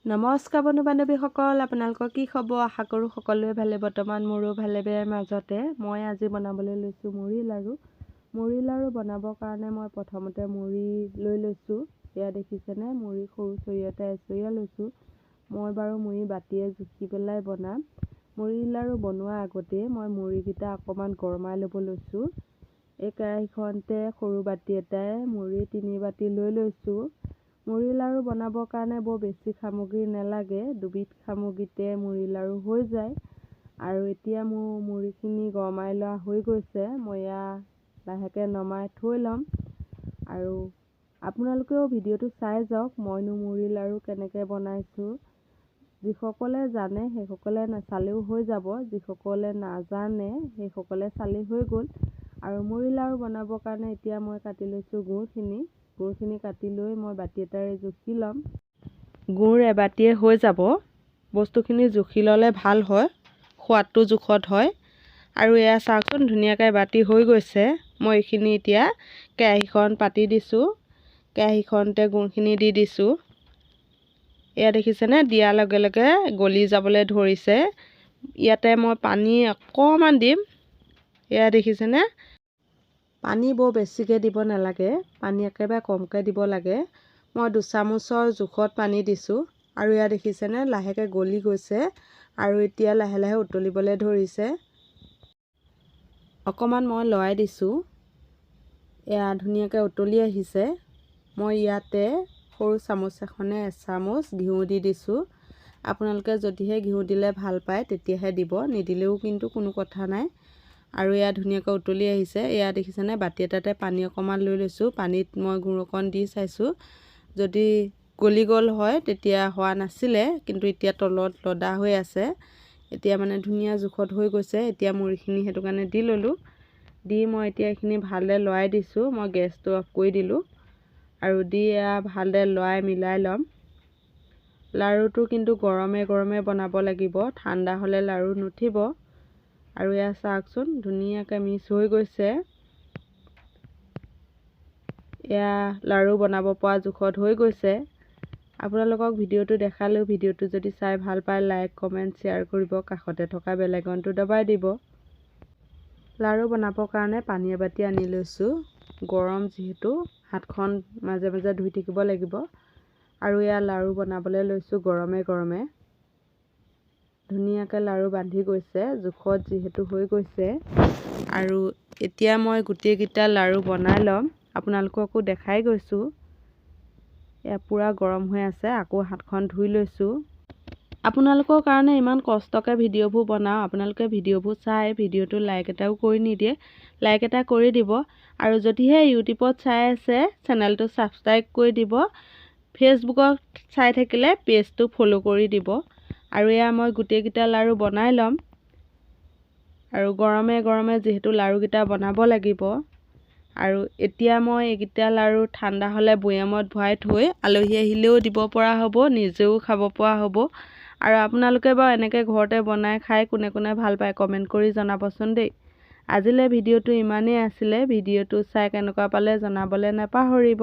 নমস্কাৰ বন্ধু বান্ধৱীসকল, আপোনালোকৰ কি খবৰ? আশা কৰোঁ সকলোৱে ভালে। বৰ্তমান মোৰো ভালে বেয়াৰ মাজতে। মই আজি বনাবলৈ লৈছোঁ মুড়ি লাড়ু। মুড়ি লাড়ু বনাবৰ কাৰণে মই প্ৰথমতে মুড়ি লৈ লৈছোঁ। এয়া দেখিছেনে, মুড়ি সৰু চৰিয়া এটা এচৰিয়া লৈছোঁ। মই বাৰু মুড়ি বাতিয়ে জুখি পেলাই বনাম। মুড়ি লাড়ু বনোৱাৰ আগতেই মই মুড়িকেইটা অকণমান গৰমাই ল'ব লৈছোঁ। এই কেৰাহীখনতে সৰু বাতি এটাই মুড়ি 3 বাতি লৈ লৈছোঁ। মুড়ি লাড়ু বনাবৰ কাৰণে বৰ বেছি সামগ্ৰী নালাগে, দুবিধ সামগ্ৰীতে মুড়ি লাড়ু হৈ যায়। আৰু এতিয়া মোৰ মুড়িখিনি গৰমাই লোৱা হৈ গৈছে। মই এয়া লাহেকৈ নমাই থৈ ল'ম। আৰু আপোনালোকেও ভিডিঅ'টো চাই যাওক, মইনো মুড়ি লাড়ু কেনেকৈ বনাইছোঁ। যিসকলে জানে সেইসকলে নাচালেও হৈ যাব, যিসকলে নাজানে সেইসকলে চালেই হৈ গ'ল। আৰু মুড়ি লাড়ু বনাবৰ কাৰণে এতিয়া মই কাটি লৈছোঁ গুড়খিনি। গুড়খিনি কাটি লৈ মই বাতি এটাৰে জুখি ল'ম। গুড় এবাতিয়ে হৈ যাব। বস্তুখিনি জুখি ল'লে ভাল হয়, সোৱাদটো জোখত হয়। আৰু এয়া চাওকচোন, ধুনীয়াকৈ বাতি হৈ গৈছে। মই এইখিনি এতিয়া কেৰাহীখন পাতি দিছোঁ। কেৰাহীখনতে গুড়খিনি দি দিছোঁ। এয়া দেখিছেনে, দিয়াৰ লগে লগে গলি যাবলৈ ধৰিছে। ইয়াতে মই পানী অকণমান দিম। এয়া দেখিছেনে, পানী বৰ বেছিকৈ দিব নালাগে, পানী একেবাৰে কমকৈ দিব লাগে। মই দুচামুচৰ জোখত পানী দিছোঁ। আৰু এয়া দেখিছেনে, লাহেকৈ গলি গৈছে আৰু এতিয়া লাহে লাহে উতলিবলৈ ধৰিছে। অকণমান মই লৰাই দিছোঁ। এয়া ধুনীয়াকৈ উতলি আহিছে। মই ইয়াতে সৰু চামুচ এখনে এচামুচ ঘিউ দি দিছোঁ। আপোনালোকে যদিহে ঘিউ দিলে ভাল পায় তেতিয়াহে দিব, নিদিলেও কিন্তু কোনো কথা নাই। আৰু এয়া ধুনীয়াকৈ উতলি আহিছে। এয়া দেখিছেনে, বাতি এটাতে পানী অকণমান লৈ লৈছোঁ। পানীত মই গুড় অকণ দি চাইছোঁ, যদি গলি গ'ল হয় তেতিয়া হোৱা নাছিলে, কিন্তু এতিয়া তলত লদা হৈ আছে। এতিয়া মানে ধুনীয়া জোখত হৈ গৈছে। এতিয়া মুড়িখিনি সেইটো কাৰণে দি ল'লোঁ। দি মই এতিয়া এইখিনি ভালদৰে লৰাই দিছোঁ। মই গেছটো অফ কৰি দিলোঁ আৰু দি এয়া ভালদৰে লৰাই মিলাই ল'ম। লাড়ুটো কিন্তু গৰমে গৰমে বনাব লাগিব, ঠাণ্ডা হ'লে লাড়ু নুঠিব। আৰু এয়া চাওকচোন, ধুনীয়াকৈ মিক্স হৈ গৈছে। এয়া লাড়ু বনাব পৰা জোখত হৈ গৈছে। আপোনালোকক ভিডিঅ'টো দেখালেও ভিডিঅ'টো যদি চাই ভাল পায় লাইক, কমেণ্ট, শ্বেয়াৰ কৰিব। কাষতে থকা বেল আইকনটো দবাই দিব। লাড়ু বনাবৰ কাৰণে পানী এবাতি আনি লৈছোঁ। গৰম যিহেতু হাতখন মাজে মাজে ধুই থাকিব লাগিব। আৰু এয়া লাড়ু বনাবলৈ লৈছোঁ গৰমে গৰমে। ধুনীয়াকৈ লাড়ু বান্ধি গৈছে, জোখত যিহেতু হৈ গৈছে। আৰু এতিয়া মই গোটেইকেইটা লাড়ু বনাই ল'ম, আপোনালোককো দেখাই গৈছোঁ। এয়া পূৰা গৰম হৈ আছে, আকৌ হাতখন ধুই লৈছোঁ। আপোনালোকৰ কাৰণে ইমান কষ্টকৈ ভিডিঅ'বোৰ বনাওঁ, আপোনালোকে ভিডিঅ'বোৰ চাই ভিডিঅ'টো লাইক এটাও কৰি নিদিয়ে, লাইক এটা কৰি দিব। আৰু যদিহে ইউটিউবত চাই আছে চেনেলটো ছাবস্ক্ৰাইব কৰি দিব, ফেচবুকত চাই থাকিলে পেজটো ফ'ল' কৰি দিব। আৰু এয়া মই গোটেইকেইটা লাড়ু বনাই ল'ম। আৰু গৰমে গৰমে যিহেতু লাড়ুকেইটা বনাব লাগিব। আৰু এতিয়া মই এইকেইটা লাড়ু ঠাণ্ডা হ'লে বৈয়ামত ভৰাই থৈ আলহী আহিলেও দিব পৰা হ'ব, নিজেও খাব পৰা হ'ব। আৰু আপোনালোকে বাৰু এনেকৈ ঘৰতে বনাই খাই কোনে কোনে ভাল পায় কমেণ্ট কৰি জনাবচোন দেই। আজিলৈ ভিডিঅ'টো ইমানেই আছিলে। ভিডিঅ'টো চাই কেনেকুৱা পালে জনাবলৈ নাপাহৰিব।